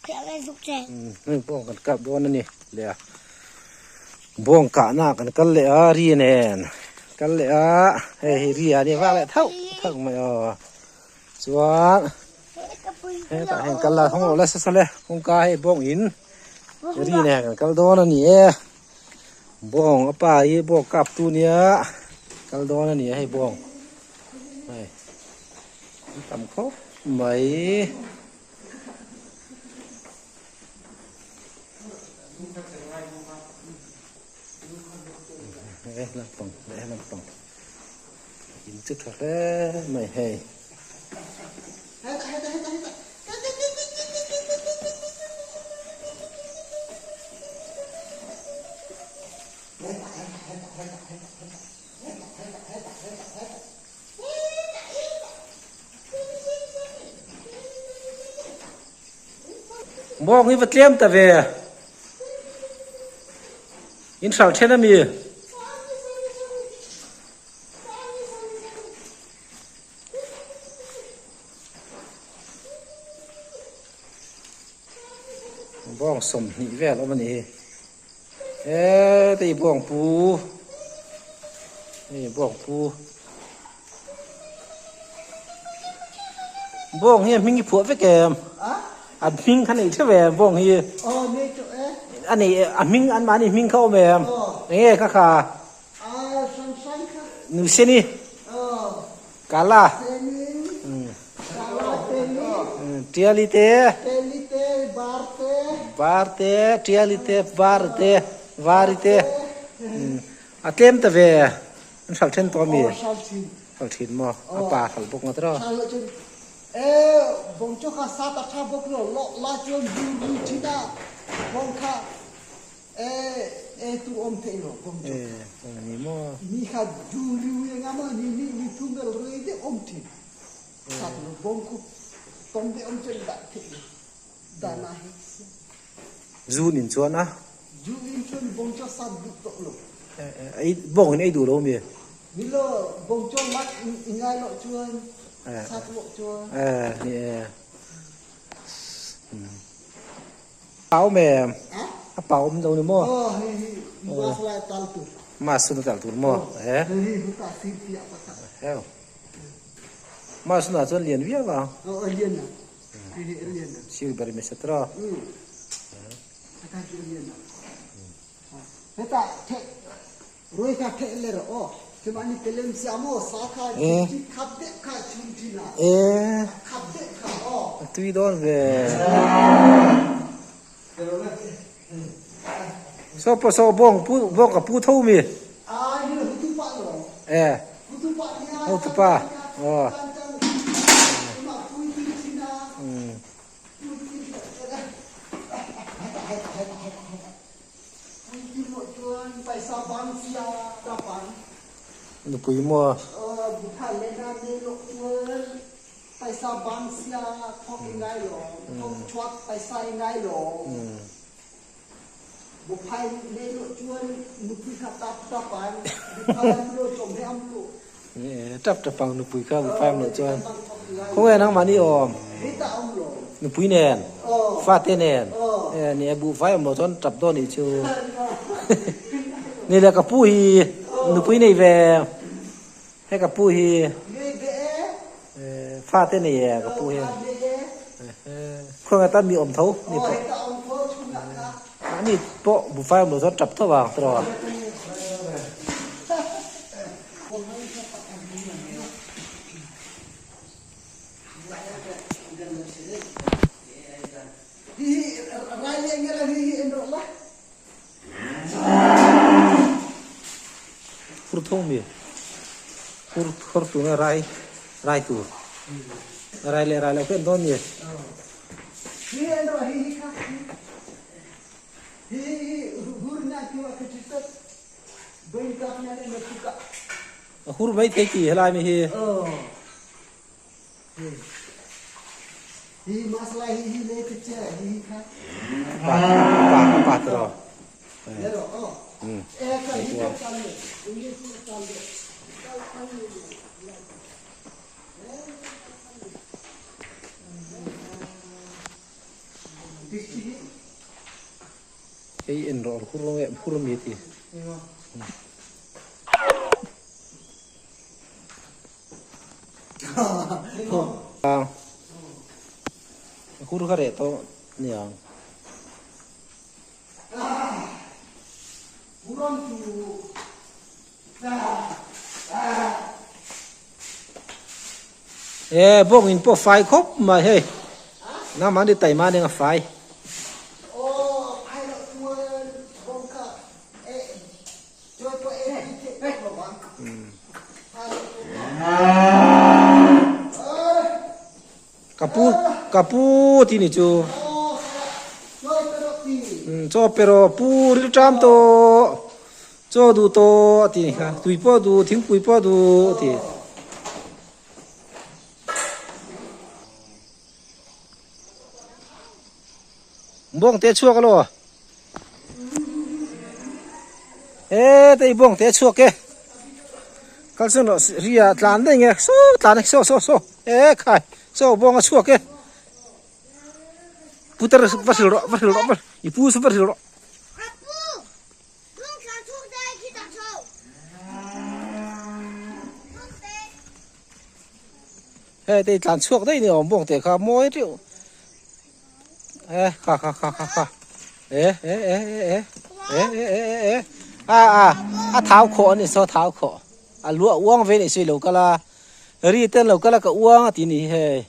Hei bawng kan kap dawn a ni leh a bawng kahna kan kal leh a ri nen kal leh a hei hi ri a ni vak leh thauh thauh mai aw chuan hetah hian kal la hawng loh la sa sa le kawngka hei bawng in ri nen kan kal dawn a ni e bawng a pa hi bawng kap tu nia kal dawn a ni a hei bawng hei an tam khawp mai. He lampang leh he lampang in chu tha hle mai hei. Bawng hi va tlem ta ve. In hral then ami. Bawng 20 vel awm ani hi. He tei bawng pu hei bawng pu bawng hi a hming hi phuah vek em a hming kha nei theuh em bawng hi a nei a hming an mahni hming kha awm em eng nge kha kha nuseni kala Tiali te bar te tiali te bar te vari te a tlem ta ve an hral then tawh ami hral thin maw a pa hral bawk ngawt rawh ni maw Zu nin chuan a. Bawng in ei duh lo mi? Ni e. Pau me. A pau awm lo ni maw? Mas hun a tal tur maw? Heo. Mas hunah chuan lian viau a. Sir ber mi etc. A tui dawn ve. Saw pawh saw bawng pu bawng ka pu tho mi. E. Hotu pa. Aw. Nupui maw. Paisa bang sia thawk i ngai lo, thawk chuak paisa i ngai lo. Buphai nei lo chuan nupui kha tap tap an, buphai am lo chawm he am lo. Tap tap ang nupui kha buphai am lo chuan. Khawnge nangmah ni awm? Nupui nen, fate nen, ni e buhfai awm lo chuan tap dawn nih chu. Ni le ka pu hi nupui nei ve. Hei ka pu hi fa te nei e ka pu hian khawnge atan mi awm tho ni pawh mahni pawh buhfai awm lo chuan tap tho vang tawh a. Hur tho mi hur hur tur nge rai rai tur rai leh rai loh khi an dawn mi. A hur mai thei ti helai mi hi. Pa pa tiraw. Hei en rawh hur nge hur mi ti. Hur kha reh tawh niang. E bawng in pawh fai khawp mai hei nangmah ni taima nen a fai. Ka pu ka pu tih ni chu chaw pe rawh pu ril ṭam tawh chaw duh tawh a ti kha tui pawh duh thingpui pawh duh a ti. Bawng te chhuak alo e tei bawng te chhuak e kal chuan rawh ria tlan daih nge saw tlan e saw saw saw e khai saw bawng a chhuak e putar va hril rawh va hril rawh va i pu saw va hril rawh. Hei tei tlan chhuak daih ni awm bawng teh kha mawi reuh e kha kha kha kha kha e e e e e e e e e a a a thau khawh ani saw thau khawh a luah uang ve nih chu i lo kal a ri ten lo kal a ka uang a ti ni hi hei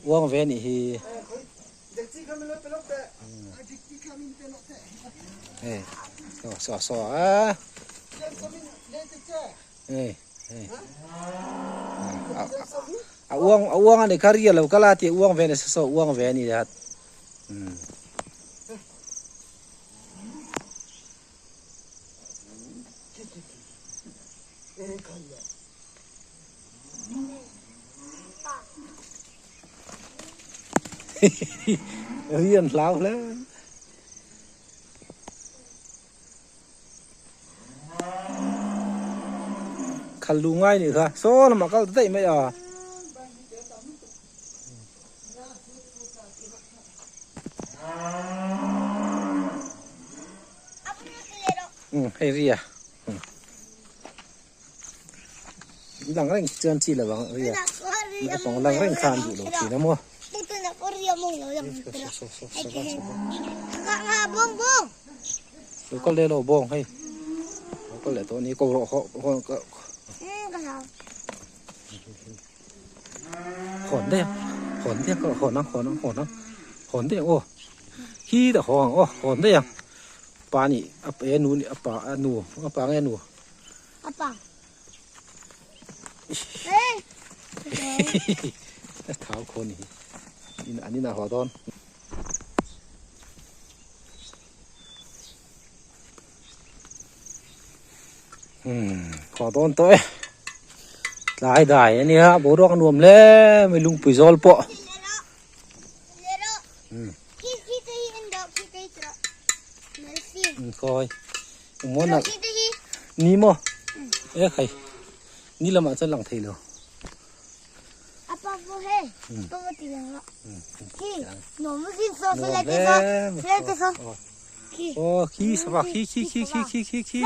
uang ve nih hi hei saw saw saw a hei A uang a uang ani kha ri a lo kal a tih uang ve nasa saw uang ve ani that umm. Ri an hlau hle. Khal lu ngai nih kha saw lamah kal ta daih mai a. Um hei ria um lang reng chuan chi lo ang ria naupang lang reng khan duh lo thin a maw. Lo kal leh lo bawng hei lo kal leh tawh a ni ko rawh haw haw ka hawn daih ang hawn daih ang hawn ang hawn ang hawn ang hawn daih ang aw khi ta haw ang aw hawn daih ang pa nih a e nu nih a pa a nu a pa nge nu a pa a thau khaw ni hi an inah haw dawn. Umm khaw dawn tawh e tlai dai a nia boruak a nuam hle mai lungpui zawl pawh umm khawi engmaw nalh ni maw e khai ni lamah chuan lang thei lo. Aw khi sava khi khi khi khi khi khi khi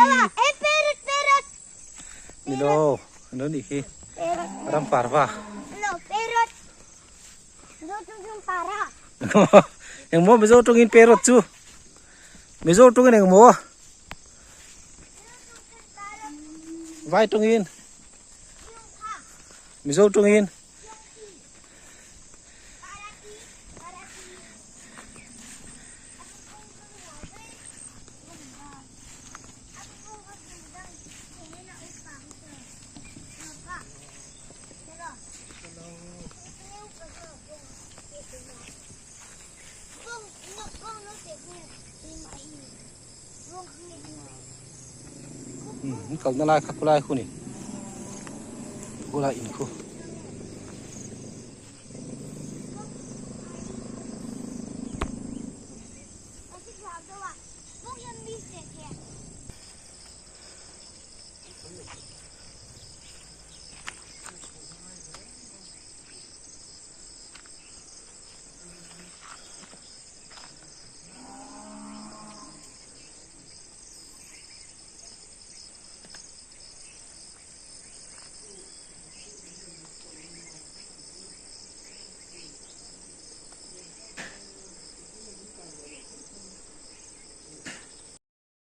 ni lo ano nih khi ram parva engmaw mizo tawngin parrot chu mizo tawngin engmaw vai tawngin Mizo tawngin Umm kalna lai kha khulai khu ni khulai in khu.